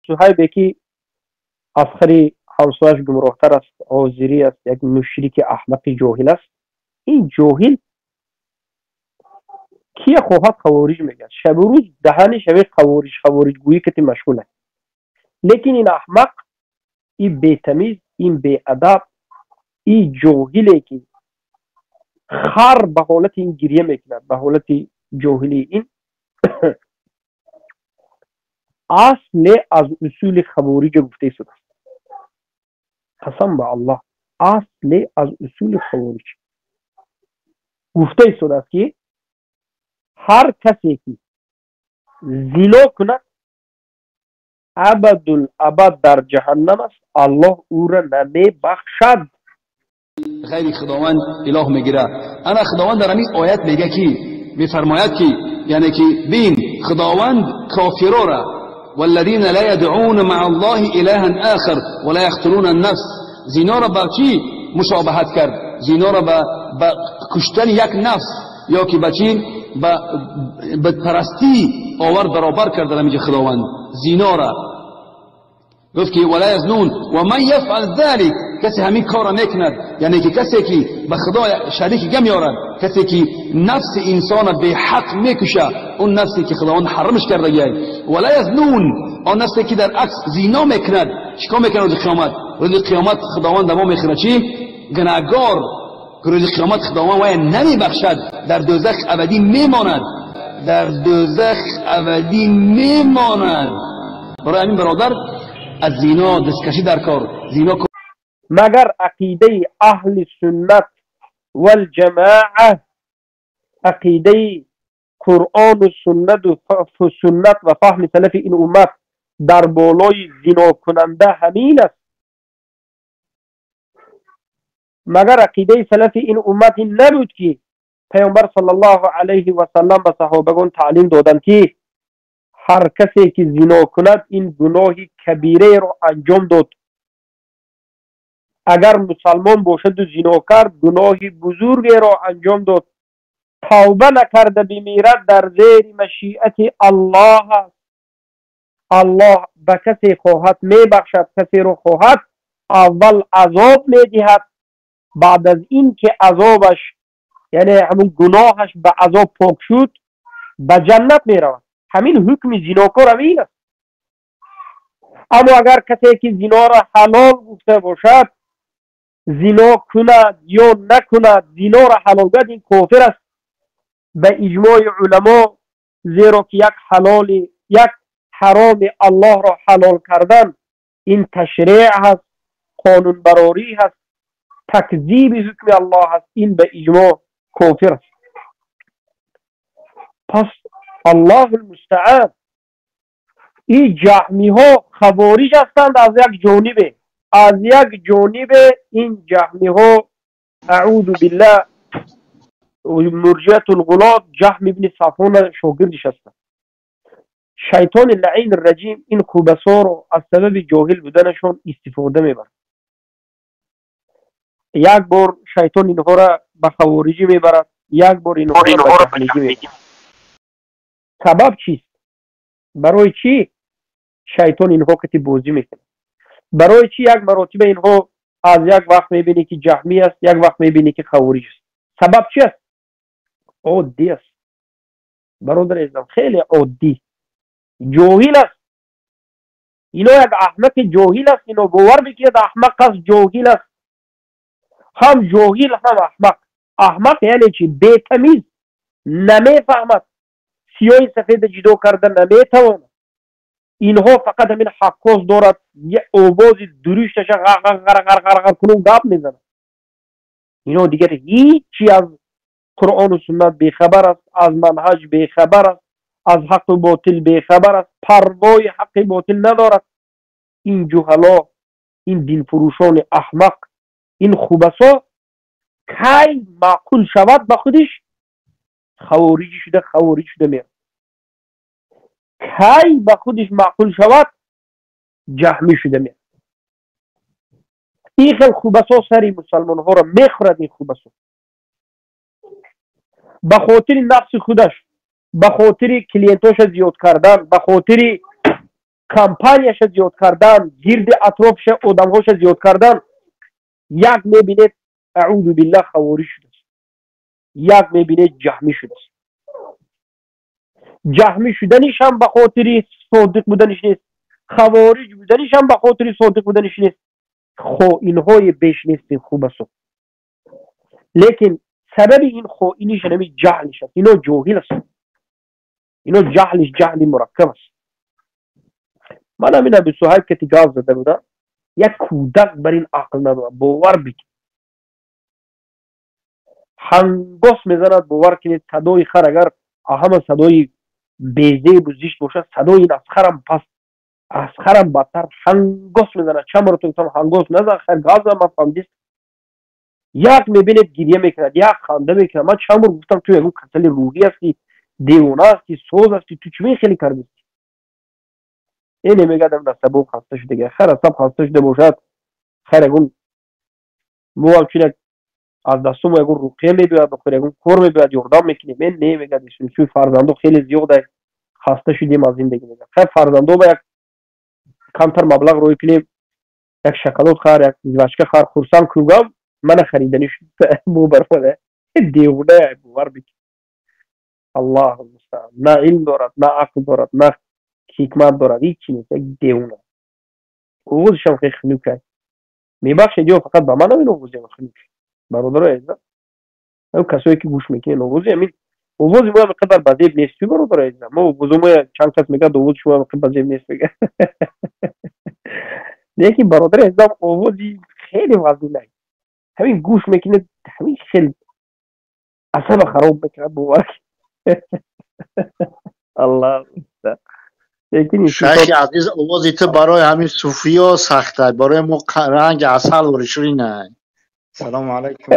Суҳайбе ки аз хари ҳамсояш гумроҳтар аст, ҳозирӣ аст, як мушрики аҳмақи ҷоҳил аст. Ин ҷоҳил кия хоҳад хавориҷ мегӯяд, шабу рӯз даҳани шави хавориҷ хавориҷгӯӣ кати машғул аст. Лекин ин аҳмақ, ин бетамиз, ин беадаб, ин ҷоҳиле ки хар ба ҳолати ин гирья мекунад, ба ҳолати ҷоҳилии ин асле аз усули хавориҷа гуфта истодааст. Қасам ба Аллоҳ, асле аз усули хавориҷ гуфта истодааст, ки ҳар касе ки зино кунад, абадулабад дар ҷаҳаннам аст, Аллоҳ ӯро намебахшад. Ғайри Худованд илоҳ мегирад. Ана Худованд дар ҳамин оят мега ки мефармояд ки, яъне ки бин, Худованд кофирора والذين لا يدعون مع الله إلها آخر ولا يقتلون النفس، زینا را با چی مشابهت کرد؟ زینا را با کشتن یک نفس یا که با چی؟ با بدپرستی آورد، برابر کرد در همینجا خداوند زینا را. گفت که ولا یزنون و من یفعل ذلك، کسی همین کار را میکند، یعنی که کسی که به خدا شریک گم یارد، کسی که نفس انسان به حق میکشه، اون نفسی که خداوند حرمش کرده گی، ولا یزنون، آن نفسی که در عکس زینا میکند، چیکار میکند روز قیامت؟ روز قیامت خداوند ما میخوره چی؟ گناهگار. روز قیامت خداوند وای نمیبخشد، در دوزخ ابدی میماند، در دوزخ ابدی میماند. برای همین برادر از زینا دستکشی در کار زینا. مگر عقیده اهل سنت والجماعه، عقیده قرآن و سنت و سنت و فهم سلف این امت در بالای زینا کننده همین است؟ مگر عقیده سلف این امت این نبود که پیامبر صلی الله علیه و سلم به صحابگان تعلیم دادند که هر کسی که زنا کند این گناه کبیره را انجام داد، اگر مسلمان باشد و زنا کرد گناه بزرگی را انجام داد، توبه نکرده بمیرد در زیر مشیعت الله است. الله به کسی خواهد میبخشد، کسی را خواهد اول عذاب میدهد، بعد از این که عذابش یعنی همون گناهش به عذاب پاک شد به جنت میرود. همین حکم زیناکار همین است. اما اگر کسی که زینا را حلال گفته باشد، زینا کند یا نکند، زینا را حلال گفت، این کافر است به اجماع علما، زیرا که یک حلال یک حرام الله را حلال کردن این تشریع هست، قانون براری هست، تکذیب حکم الله هست، این به اجماع کافر است. پس الله المستعان، این جهمی ها خوارج هستند از یک جانبه، از یک جانب این جهمی ها اعوذ بالله مرجئة الغلاة جهم ابن صفوان شاگردش هستند. شیطان لعین الرجیم این خوبسا رو از سبب جاهل بودنشون استفاده میبرد. یک بار شیطان اینها را به خوارجی میبرد، یک بار اینها را به جهمیگی میبرد. سبب چیست؟ برای چی شیطان اینها کتی بازی میکنه؟ برای چی یک مراتب اینها از یک وقت میبینی که جهمی است، یک وقت میبینی که خوارج است؟ سبب چی است؟ عادی است برادر عزیزم، خیلی عادی. جاهل است اینا، یک احمق جاهل است. اینو باور بکنید احمق است، جاهل است، هم جاهل هم احمق. احمق یعنی چی؟ بی‌تمیز، نمیفهمد، سیاه سفید جدا کرده نمیتواند. اینها فقط همین حکاس دارد، یه آواز درشتش غر غر غر غر غر غر کنون گپ میزند. اینا دیگر هیچی از قرآن و سنت بیخبر است، از منهج بیخبر است، از حق و باطل بیخبر است، پروای حق باطل ندارد. این جهلا، این دین فروشان احمق، این خوبسا کی معقول شود به خودش خوارجی شده، خوارج شده میره. کی به خودش معقول شود جهمی شده میره. این خیل خوبسا سری مسلمان ها را میخورد. این خوبسا به خاطر نفس خودش، به خاطر کلینتاش زیاد کردن، به خاطر Компанияша зиёд кардан, гирди атрофша одамҳоша зиёд кардан, як мебинед, аъузу биллаҳ, хавориҷ шудааст, як мебинед, ҷаҳмӣ шудааст. Ҷаҳмӣ шуданишам ба хотири содиқ буданиш нест, хавориҷ буданишам ба хотири содиқ буданиш нест. Хоинҳои беш нестин, хуб асту, лекин сабаби ин хоиниш ҳами ҷаҳлиш аст. Ино ҷоҳил аст, ино ҷаҳлиш ҷаҳли мураккаб аст. Ман ҳамин Абу Суҳайб кати гап зада будам, як кӯдак бар ин ақл надорад, бовар бикун. Ҳангос мезанад, бовар кунед, садои хар агар ҳама садои безебу зишт бошад, садои ин аз харам пас, аз харам бадтар ҳангос мезанад. Чанд маротиба гуфтам, ҳангос назан, хайр, гап зан, ман фаҳмидист. Як мебинед, гирья мекунад, як ханда мекунад. Ман чанд бор гуфтам, ту ягон касали рӯҳӣ ҳастӣ, девона ҳастӣ, соз ҳастӣ, ту чӣ хеле кардистӣ? Эне мегардам, асабом хаста шуда. Хайр, асаб хаста шуда бошад, хайр, ягон мо ҳамчун як аз дастумо ягон руқия мебиёяд, бахор ягон кор мебиёяд, ёрдам мекунем. Эн не, мегӯяд, чун фарзандо хеле зиёд, хаста шудем аз зиндагӣ, мегӯяд. Хайр, фарзандо ба як камтар маблағ рӯй кунем, як шоколад хар, як жвачка хар, хурсанд кунам, мана хариданӣ шуд. Бу бармада девона, бовар бикун. Аллоҳу мустаъан. На илм дорад, на ақл дорад, на ҳикмат дорад, ҳичи нест, як девона. Овозишам хеле хунук аст, мебахшед, ё фақат ба ман ҳамин овози хунук, бародарои азизам, касое ки гӯш мекунед, овози ҳамин, овози мо ҳамин ба зеб нест, бародарои азизам. Мо овозо мо, чанд кас мегӯяд, овози шумо ҳамин ба зеб нест, мегӯяд. Лекин, бародари азизам, овози хеле вазнин аст. Ҳамин гӯш мекунед, ҳамин хел асаба хароб мекунад, бовар. Аллоҳ. Шайхи азиз, овози ту барои ҳамин суфиё сахта, барои мо ранги асал ширина. Салому алайкум.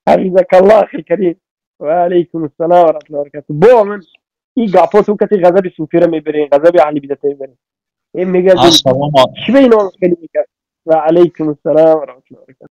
Ҳафизакаллоҳ, ахи карим. Ва алайкум ассалом ва раҳматуллоҳи ва баракатуҳ. Бо ман ин гапҳо кати ғазаби суфиро мебарем, ғазаби аҳли бидата мебарем. Ин мегӯяд, чӣ ба ино хеле мекард. Ва алайкум ассалом ва раҳматуллоҳи ва баракатуҳ.